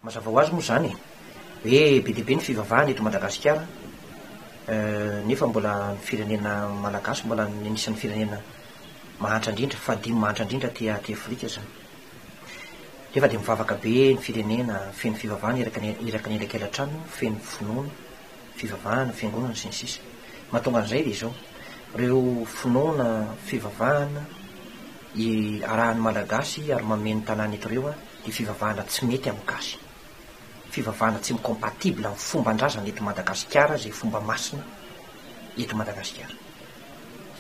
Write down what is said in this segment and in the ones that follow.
Mazava ho azy moa izany e! Hoe be dia be ny fivavahana eto Madagasikara nefa mbola ny firenena malagasy mbola ny anisan'ny firenena mahantra indrindra, fahadimy mahantra indrindra aty aty Afrika izany. Nefa dia mivavaka be ny firenena, feno fivavahana eraky ny eraky ny elakelan-trano, feno finoana, fivavahana, fiangonana sy ny sisa. Mahatonga an'izay dia izao, ireo finoana, fivavahana arahan'ny Malagasy ary mameno tanàna eto ireo dia fivavahana tsy mety amin'ny gasy. Fivavahana tsy mi-compatible amin'ny fomban-drazana eto Madagasikara izay fomba masina eto Madagasikara.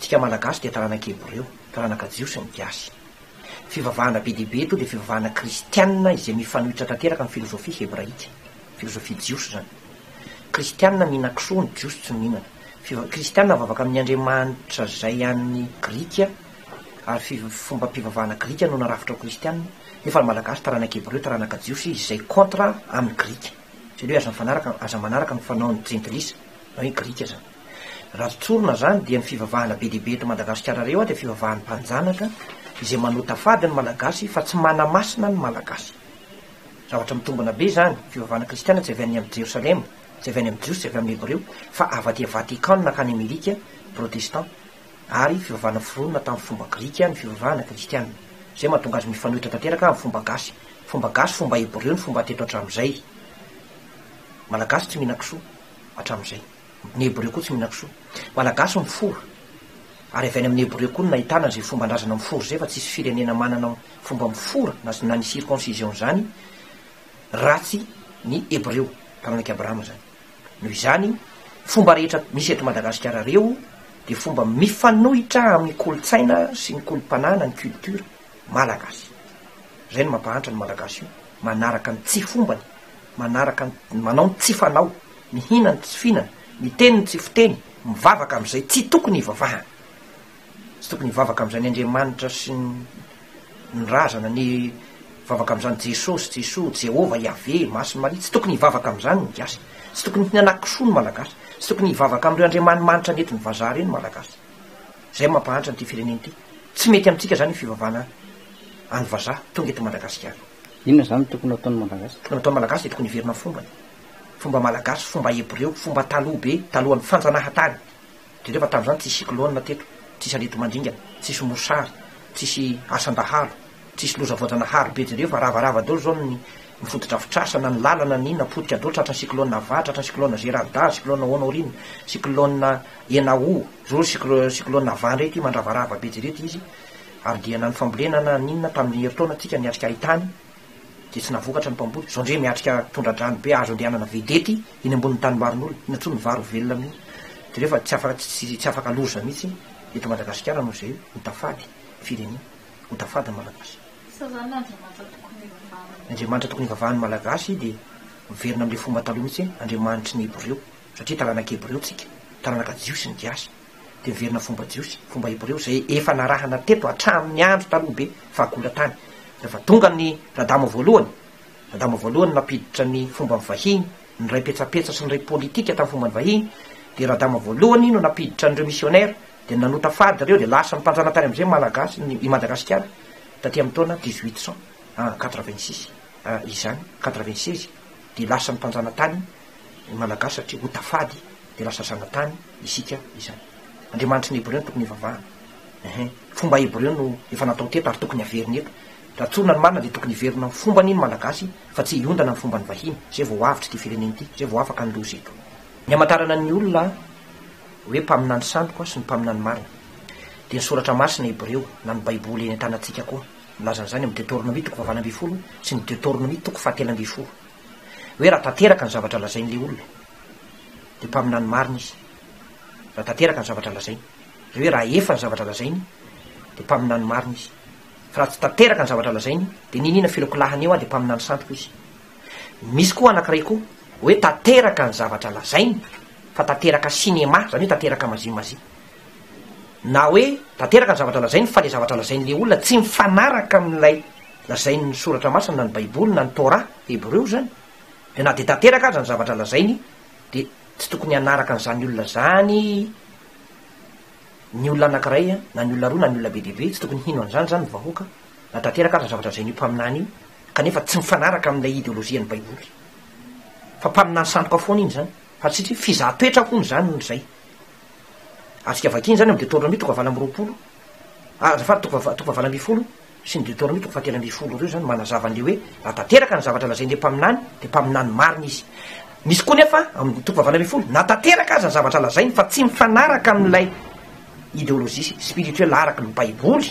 Isika Malagasy dia taranaka Hebreo, taranaka Jiosy ny gasy. Fivavahana be dia be eto dia fivavahana kristianina izay mifanohitra tanteraka amin'ny filozofia hebraika, filozofia jiosy izany. Kristianina mihinan-kisoa, ny Jiosy tsy mihinana. Fiva-, kristianina mivavaka amin'ny Andriamanitra izay an'ny Grika, ary fi-, fombam-pivavahana grika no narafitra ho kristianina, nefa ny Malagasy taranaka hebreo, taranaka jiosy izay contre amin'ny grika. Izany hoe aza mifanaraka, aza manaraka ny fanaon'ny jentilisa, na hoe grika izany. Raha tsorina izany dia ny fivavahana be dia be eto Madagasikara ireo dia fivavahan'ny mpanjanaka izay manota fady ny Malagasy fa tsy manamasina ny Malagasy. Zavatra mitombina be izany, fivavahana kristiana tsy avy any amin'ny Jerosalema, tsy avy any amin'ny Jiosy, tsy avy amin'ny Hebreo, fa avy aty Vatican nankany Amerika, Protestant, ary fivavahana foronina tamin'ny fomba grika ny fivavahana kristiana. Izay mahatonga azy mifanohitra tanteraka amin'ny fomba gasy. Fomba gasy, fomba hebreo ny fomba teto hatramin'izay. Malagasy tsy mihinan-kisoa hatramin'izay. Ny hebreo koa tsy mihinan-kisoa. Malagasy mifora. Ary avy any amin'ny hebreo koa no nahitana izay fomban-drazana mifora izay fa tsisy firenena manana fomba mifora na na ny circoncision izany ratsy ny hebreo, taranak'i Abrahama izany. Noho izany, fomba rehetra misy eto Madagasikara ireo dia fomba mifanohitra amin'ny kolontsaina sy ny kolom-panahy na ny culture malagasy. Izay no mampahantra ny Malagasy io, manaraka ny tsy fombany, manaraka ny, manao ny tsy fanao, mihinana ny tsy fihinana, miteny ny tsy fiteny, mivavaka amin'izay tsy tokony hivavahana. Tsy tokony hivavaka amin'izany Andriamanitra sy ny razana, ny hivavaka amin'izany Jesosy, Jesoa, Jehovah, Yaveh, Masina Maria, tsy tokony hivavaka amin'izany ny gasy. Tsy tokony hihinana kisoa ny Malagasy. Tsy tokony hivavaka amin'ireo andriamanimanitra nentin'ny vazaha ireny ny Malagasy. Izay mampahantra an'ity firenena ity. Tsy mety amintsika izany io fivavahana any vazaha tonga eto Madagasikara. Inona izany no tokony hataon'ny Malagasy? Tokony hataon'ny Malagasy dia tokony hiverina amin'ny fombany. Fomba malagasy, fomba hebreo, fomba taloha be, talohan'ny fanjanahantany. Jereo fa tamin'izany tsisy cyclone teto, tsisy areti-mandringana, tsisy mosary, tsisy asan-dahalo, tsisy loza voajanahary be jereo fa ravarava daholo zao ny ny fotodrafitrasa na ny lalana na inona potika daholo tratran'ny cyclone Ava, tratran'ny cyclone Geralda, cyclone Honorine, cyclone Enao, zao cyclo- cyclone Ava ndray ity mandravarava be jereo ity izy ary dia na ny fambolena na ny inona tamin'ny herintaona tsika niatrika haitany dia tsy nahavokatra ny mpamboly, zao ndray miatrika tondra-drano be azo andehanana vedety eny ambonin'ny tanimbarin'olona, inona intsony ny vary ho velona amin'io, jereo fa tsy afaka tsy tsy afaka loza mihitsy eto Madagasikara noho izay ota fady firenena, ota fady ny Malagasy. Sa zany ny Andriamanitra tokony hivavahana? Ny Andriamanitra tokony hivavahan'ny Malagasy dia miverina amin'ilay fomba taloha mihitsy hoe Andriamanitry ny Hebreo, satria taranaka Hebreo tsika, taranaka Jiosy ny Gasy. dia miverina fomba jiosy, fomba hebreo izay efa narahana teto hatramin'ny andro taloha be fahagola tany. Rehefa tonga ny Radama voalohany, Radama voalohany nampiditra ny fomban'ny vahiny, niray petsapetsa sy niray politika tamin'ny fomban'ny vahiny, dia Radama voalohany no nampiditra an'ireo missionnaires, dia nanota fady ireo, dia lasa ny mpanjanatany amin'izay Malagasy, ny i Madagasikara taty amin'ny taona 1886 izany, 96, dia lasa ny mpanjanatany ny Malagasy satria ota fady dia lasa zanatany isika izany. Andriamanitry ny Hebreo no tokony hivavahana. Ehe. Fomba Hebreo no efa natao teto ary tokony haverina eto. Raha tsorina ny marina dia tokony hiverina amin'ny fombany ny Malagasy fa tsy hiondana amin'ny fomban'ny vahiny. Izay vao avotra ity firenena ity, izay vao afaka ny loza eto. Ny hamantarana ny olona hoe mpaminany sandoka sy ny mpaminany marina dia ny soratra masina Hebreo na ny Baiboly eny an-tanantsika koa milaza an'izany amin'ny Deoteronomia toko fahavalo ambin'ny folo sy ny Deoteronomia toko fahatelo ambin'ny folo hoe raha tanteraka ny zavatra lazain'ilay olona dia mpaminany marina izy. Raha tanteraka ny zavatra lazainy. Izany hoe raha efa ny zavatra lazainy dia mpaminany marina izy. Fa raha tsy tanteraka ny zavatra lazainy dia n'inona filokolahany eo dia mpaminany sandoka izy. Misy koa anankiray koa hoe tanteraka ny zavatra lazainy fa tanteraka cinéma, izany hoe tanteraka mazimazia. Na hoe tanteraka ny zavatra lazainy fa ilay zavatra lazain'ilay olona tsy mifanaraka amin'ilay lazain'ny soratra masina na ny baiboly na ny torah hebreo izany. Dia na dia tanteraka aza ny zavatra lazainy dia tsy tokony hanaraka an'izany olona izany ny olona anankiray na ny olona roa na ny olona be dia be, tsy tokony hino an'izany izany ny vahoaka na tanteraka aza ny zavatra lazain'io mpaminany io. kanefa tsy mifanaraka amin'ilay ideolojian'ny baiboly. Fa mpaminany sandoka foana iny izany, fa satria fizahan-toetra hono izany hono izay. Azontsika vakiana izany amin'ny Deoteronomia toko fahavalo amby 20, ah, azafady, toko faha, toko fahavalo 18 sy ny Deoteronomia toko fahatelo 13 ireo izany manazava an'ilay hoe raha tanteraka ny zavatra lazain'ilay mpaminany dia mpaminany marina izy. Misy koa nefa amin'ny toko fahavalo 18, na tanteraka aza ny zavatra lazainy fa tsy mifanaraka amin'ilay idéologie spirituelle araka ny baiboly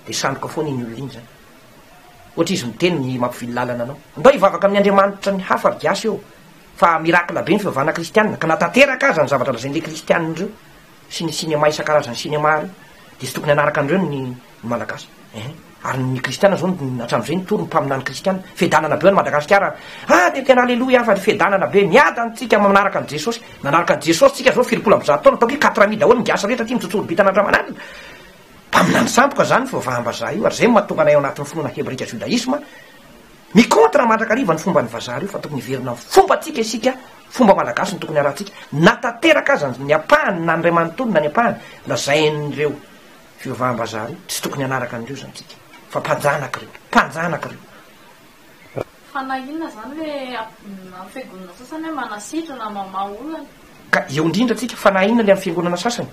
dia sandoka foana iny olona iny izany. Ohatra izy miteny ny mampivily lalana anao. Andao hivavaka amin'ny Andriamanitra ny hafa ry gasy ô! Fa miracle be ny fivavahana kristianina, ka na tanteraka aza ny zavatra lazain'ilay kristianina ireo sy ny cinéma isan-karazany cinéma ireo dia tsy tokony hanaraka an'ireo ny ny malagasy. Ehe. Ary ny kristianina zao hatramin'izay nitory ny mpaminany kristianina. Fiadanana be ao any Madagasikara. Ah dia tena aleloia fa fiadanana be. Miadana tsika manaraka an'i Jesosy. Nanaraka an'i Jesosy tsika zao 170 taona, ataoko hoe quatre mille daholo ny gasy rehetra aty mitsotsorobitana andramanalina. Mpaminany sandoka zany fivavaham-bazaha io ary zay no mahatonga anay ao anatin'ny finoana hebrika judaisme mi-contre mandrakariva ny fomban'ny vazaha reo fa tokony hiverina amin'ny fombantsika isika, fomba malagasy no tokony harahantsika na tanteraka aza ny ampahany na ny ray manontolo na ny ampahany lazain'ireo fivavaham-bazaha reo, tsy tokony hanaraka an'ireo zany tsika fa mpanjanaka reo, mpanjanaka reo. Fa na inona zany le amin'ny fiangonana sasany hoe manasitrana, mamaha olana. Ka eo indrindra tsika, fa na inona le amin'ny fiangonana sasany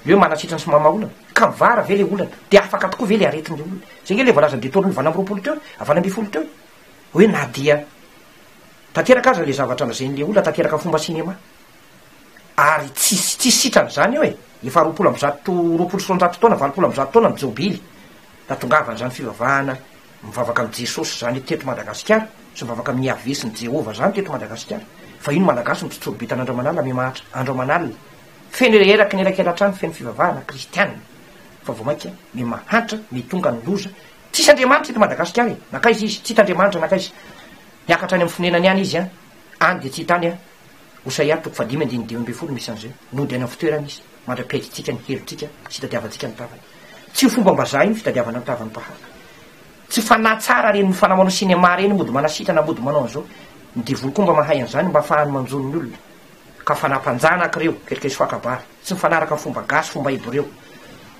Le hoe manasitrana sy mamaha olana. Ka mivara ve le olana? De afaka tokoa ve le aretin'le olona? Zay nge le voalazan'i Deuteronomie 28 teo, 18 teo e. Hoe na dia tanteraka aza le zavatra lazain'le olona tanteraka amin'ny fomba cinéma. Ary tsisy tsisy sitrana izany eo e. Efa 120, 220 taona, 180 taona ny jobily nahatongavan'izany fivavahana mivavaka amin'i Jesosy izany teto Madagasikara, sy mivavaka amin'i Yaveh sy ny Jehovah izany teto Madagasikara. Fa io ny Malagasy mitsotsorobitana andro aman'alina, mihamahatra andro aman'alina. Feno eraky ny elakela-trano feno fivavahana kristiana fa vao mainka me mahantra me tonga ny loza. Tsisy Andriamanitra eto Madagasikara e! Nankaiza izy? Tsy hita Andriamanitra nankaiza. Niakatra any amin'ny fonenany any izy an! Any dia tsy hita any an! Hosaia toko fahadimy andininy 15 misy an'izay. Nody any amin'ny fitoerany izy mandra-piaikintsika ny helotsika sy hitadiavantsika ny tavany. Tsy io fombam-bazaha io ny fitadiavana ny tavan'ny Mpahary. Tsy fanahy tsara ireny mifanahy manao cinéma ireny mody manasitrana mody manao an'izao. Ny devoly koa mba mahay an'izany mba ahafahany manjono ny olona. Ka fanahy-mpanjanaka ireo, quelques fois kabary, tsy mifanaraka amin'ny fomba gasy, fomba hebreo,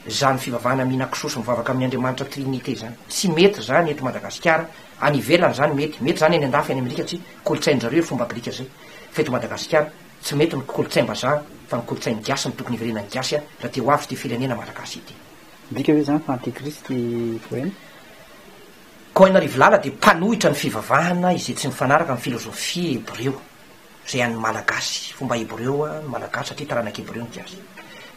izany fivavahana mihinan-kisoa sy mivavaka amin'ny Andriamanitra Trinite izany. Tsy mety izany eto Madagasikara, any ivelany izany mety, mety izany any an-dafy, any Amerika tsy, kolontsain-dry zareo io fomba grika izay, fa eto Madagasikara, tsy mety ny kolontsaim-bazaha, fa ny kolontsain'ny gasy no tokony hiverenan'ny gasy raha te ho avy ity firenena malagasy ity. Midika ve izany fa antikristy i Cohen? Cohen Rivolala dia mpanohitra ny fivavahana izay tsy mifanaraka amin'ny filozofia hebreo. Izay an'ny Malagasy, fomba hebreo ny Malagasy satria taranaka hebreo ny gasy.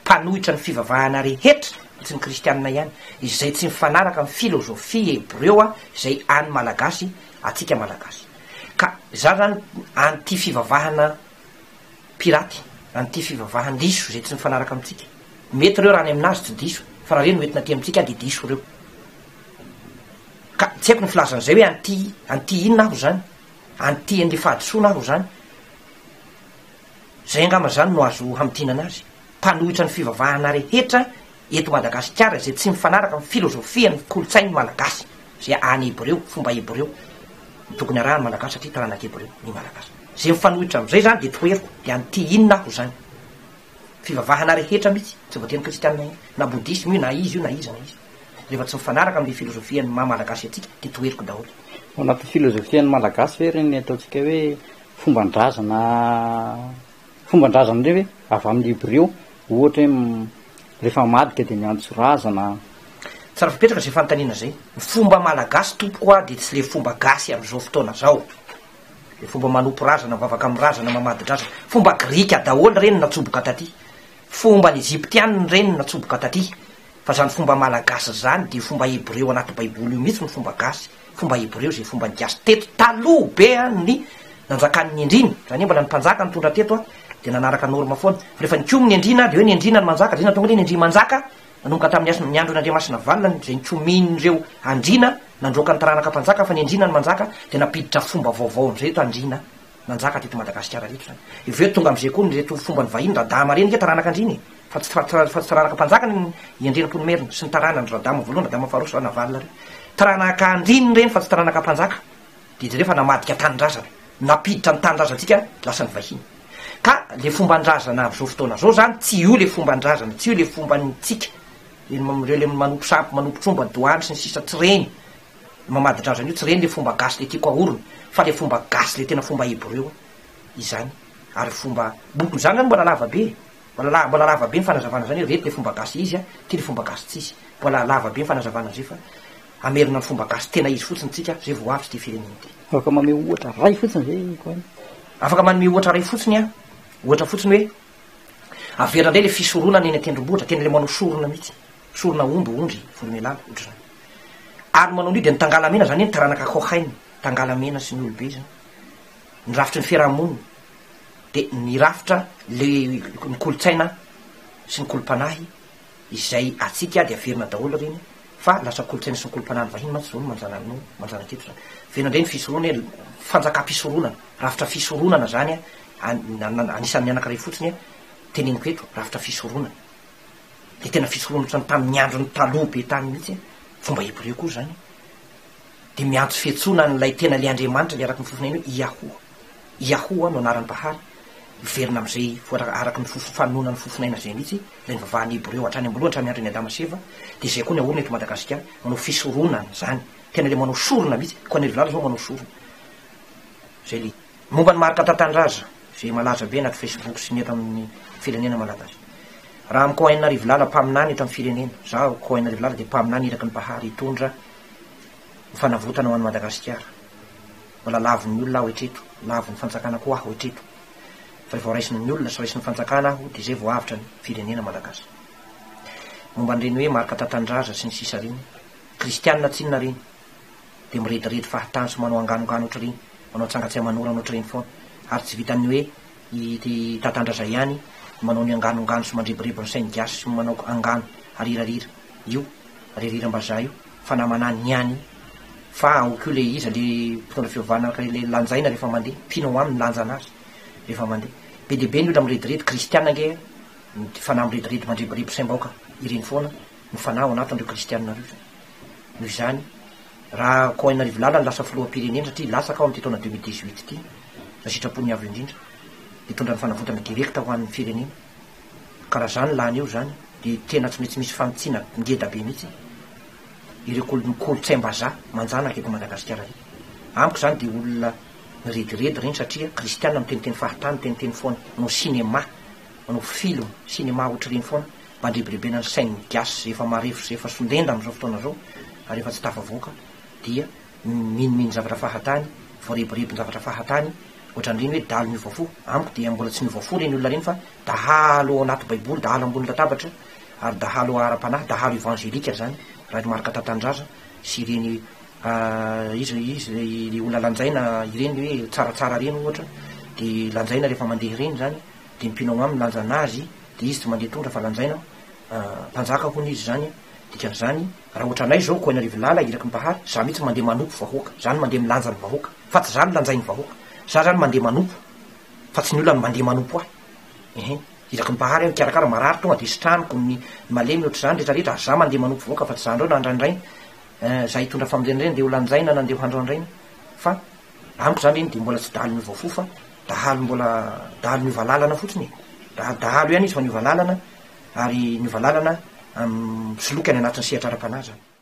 Mpanohitra ny fivavahana rehetra, fa tsy ny kristianina ihany, izay tsy mifanaraka amin'ny filozofia hebreo izay an'ny Malagasy, antsika Malagasy. Ka za zany anti fivavahana piraty, anti fivavahan-diso izay tsy mifanaraka amintsika. Mety ireo raha any aminazy tsy diso, fa raha ireny no entina aty amintsika dia diso ireo. Ka tsy haiko ny filazan'izay hoe anti, anti inona aho izany? Anti an'le fahadisoana aho zany. Zay angamba zany no azo hamintinana azy. Mpanohitra ny fivavahana rehetra eto Madagasikara izay tsy mifanaraka amin'ny filozofian'ny kolontsain'ny Malagasy, izay any Hebreo, fomba Hebreo no tokony arahan'ny Malagasy satria taranaka Hebreo ny Malagasy. Izay mifanohitra amin'izay zany dia toheriko, dia anti inona aho zany. Fivavahana rehetra mihitsy, tsy voatery ny kristianina ihany, na bodisme io na iza io na iza na iza. Rehefa tsy mifanaraka amin'ilay filozofian'ny maha Malagasy antsika dia toheriko daholo. Ao anatin'ny filozofian'ny Malagasy ve ireny ataontsika hoe fomban-drazana fomban-drazana ireny ve avy amin'ny Hebreo? Ohatra hoe rehefa hamadika dia miantso razana. Tsara fipetraka izay fanontaniana izay. Ny fomba Malagasy tompoko a dia tsy ilay fomba gasy amin'izao fotoana izao. Ilay fomba manompo razana, mivavaka amin'ny razana, mamadi-drazana. Fomba grika daholo ireny natsoboka taty. Fomban'ny Egyptiana ireny natsoboka taty. Fa zany fomba malagasy zany dia fomba hebreo anaty baiboly io mihitsy no fomba gasy, fomba hebreo zay fomba ny gasy teto taloha be an ny nanjakan'ny andriana, zany hoe mbola ny mpanjaka nitondra teto an dia nanaraka norme foana, fa rehefa nikomy ny andriana dia hoe ny andriana no manjaka, zay nahatonga hoe ny andriamanjaka nanomboka tamin'ny as ny andron'ny andriamasinavalona zay nikomian'ireo andriana nandroaka ny taranaka mpanjaka fa ny andriana no manjaka dia nampiditra fomba vaovao amizay eto andriana nanjaka teto Madagasikara reto zany. Avy eo tonga amizay koa ny reto fomban'ny vahiny, Radama reny nge taranaka andriana e! Fa tsy fa tsy taranaka mpanjaka ny i Andrianampoinimerina sy ny taranany, Radama voalohany, Radama faharoa sy Ranavalona reo. Taranaka andriana ireny fa tsy taranaka mpanjaka. Dia jereo fa namadika tanindrazana, nampiditra ny tanindrazantsika lasa ny vahiny. Ka le fomban-drazana amizao fotoana zao zany tsy io le fomban-drazana, tsy io le fombantsika, ireo le manompo sampy, manompo tromba, doany sy ny sisa tsy reny. Mamadi-drazana io tsy ireny le fomba gasy le tiako ahorona fa le fomba gasy le tena fomba hebreo izany ary fomba boky izany zany mbola lava be e! Mbola la mbola lava be ny fanazavana zany hoe reto le fomba gasy izy a, ty le fomba gasy tsisy. Mbola lava be ny fanazavana an'izay fa hamerina ny fomba gasy tena izy fotsiny tsika zay vao avy ity firenena ity. Afaka manome ohatra ray fotsiny ve i Kohen? Afaka manome ohatra ray fotsiny aho, ohatra fotsiny hoe averina indray le fisoronana eny an-tendrombohitra, tena le manao sorona mihitsy, sorona omby, ondry, voromailala, ohatr'izany. Ary manao an'io dia ny tangalamena zany hoe ny taranaka Kohen, tangalamena sy ny olobe zany, ny rafitry ny fiaraha-monina. dia ny rafitra le ny kolontsaina sy ny kolom-panahy izay atsika dia averina daholo ireny fa lasa kolontsaina sy ny kolom-panahy ny vahiny mantsy izao no manjana no manjanaka eto izany. Averina indray ny fisoronana hoe fanjakam-pisoronana, rafitra fisoronana izany an, anisan'ny anankiray fotsiny an, teneniko eto, rafitra fisoronana. Dia tena fisoronana ohatran'ny tamin'ny andron'ny taloha be tany mihitsy an, fomba hebreo koa izany. Dia miantso fiantsoana an'ilay tena ilay Andriamanitra ilay araka ny fofon'ainy hoe Iahoa. Iahoa no anaran'ny Mpahary, miverina amin'izay araka ny fofo fanononan'ny fofon'aina izay mihitsy, ilay nivavahan'ny Hebreo hatrany am-boalohany hatramin'ny andron'i Adama sy Eva, dia izay koa ny ahorina eto Madagasikara, manao fisoronana izany, tena ilay manao sorona mihitsy, koa ny Rivolala izao manao sorona. Izay ilay. Momba ny Marc Tatandraza, izay malaza be anaty Facebook sy ny eto amin'ny firenena malagasy. Raha amin'i Kohen Rivolala mpaminany eto amin'ny firenena, izaho Kohen Rivolala dia mpaminany iraky ny Mpahary hitondra ny fanavotana ho an'i Madagasikara. Mbola lavin'ny olona aho hatreto, lavin'ny fanjakana koa aho hatreto. Fa rehefa raisin'ny olona sy raisin'ny fanjakana aho dia izay vao avotra ny firenena malagasy. Momba an'ireny hoe Marc Tatandraza sy ny sisa ireny, kristianina tsinona ireny, dia mirediredy fahatany sy manao anganongano ohatr'ireny, manao tsangatsy aman'orana ohatr'ireny foana. Ary tsy vitan'ny hoe i Tatandraza ihany no manao ny anganongano sy mandrebireby ny sain'ny gasy sy manao angano arirarira io, aririram-bazaha io, fa namana niany fa ao koa le iza le mpitondra fivavahana araka le lanjaina rehefa mandeha, mpino ao aminy milanjana azy rehefa mandeha. Be dia be ny olona mirediredy, kristiana ange ny fanahy mirediredy mandrebireby saim-bahoaka ireny foana no fanahy ao anatin'ireo kristiana ireo zany. Noho izany raha Cohen Rivolala no lasa filoham-pirenena satria latsaka aho amin'ity taona 2018 ity raha sitrapon'ny Avo indrindra hitondra ny fanavotana direkta ho an'ny firenena ka raha zany lany eo zany dia tena tsy maintsy misy fanitsiana ngeda be mihitsy ireo kol- kolontsaim-bazaha manjanaka eto Madagasikara ireo. Amiko izany dia olona mirediredy ireny satria kristiana miteniteny fahatany, miteniteny foana, manao cinéma, manao film, cinéma ohatr'ireny foana mba handrebirebena ny sain'ny gasy izay efa marefo izay efa sondenda amin'izao fotoana izao ary efa tsy tafavoaka dia minomino zavatra fahatany, voarebirebin-javatra fahatany, ohatran'ireny hoe dahalo miova fo. Amiko dia mbola tsy miova fo ireny olona ireny fa dahalo ao anaty baiboly, dahalo ambony latabatra ary dahalo ara-panahy, dahalo evangelika zany raha ry Marc Tatandraza sy ireny iza iza ilay olona lanjaina ireny hoe tsaratsara ireny ohatra de lanjaina rehefa mandeha ireny zany de ny mpino ao aminy lanjana azy de izy tsy mandeha tongotra fa lanjaina mpanjaka hono izy zany dikan'izany raha ohatranay zao Koinarivolala iraky ny Mpahary za mihitsy mandeha manompo vahoaka za no mandeha milanja ny vahoaka fa tsy za no lanjain'ny vahoaka za zany mandeha manompo fa tsy ny olona no mandeha manompo ahy ehe Iraky ny Mpahary aho hikarakara marary tonga dia sitraniko ny malemy ohatr'izany rehetra rehetra ary za mandeha manompo vahoaka fa tsy za ndreo na andrandraina eh za hitondra famonjena indray andeha ho lanjaina na andeha ho handrandraina fa amiko zany reny dia mbola tsy dahalo miova fo fa dahalo mbola dahalo miova lalana fotsiny e dahalo ihany izy fa niova lalana ary niova lalana misoloky any anatin'ny sehatra ara-panahy zany.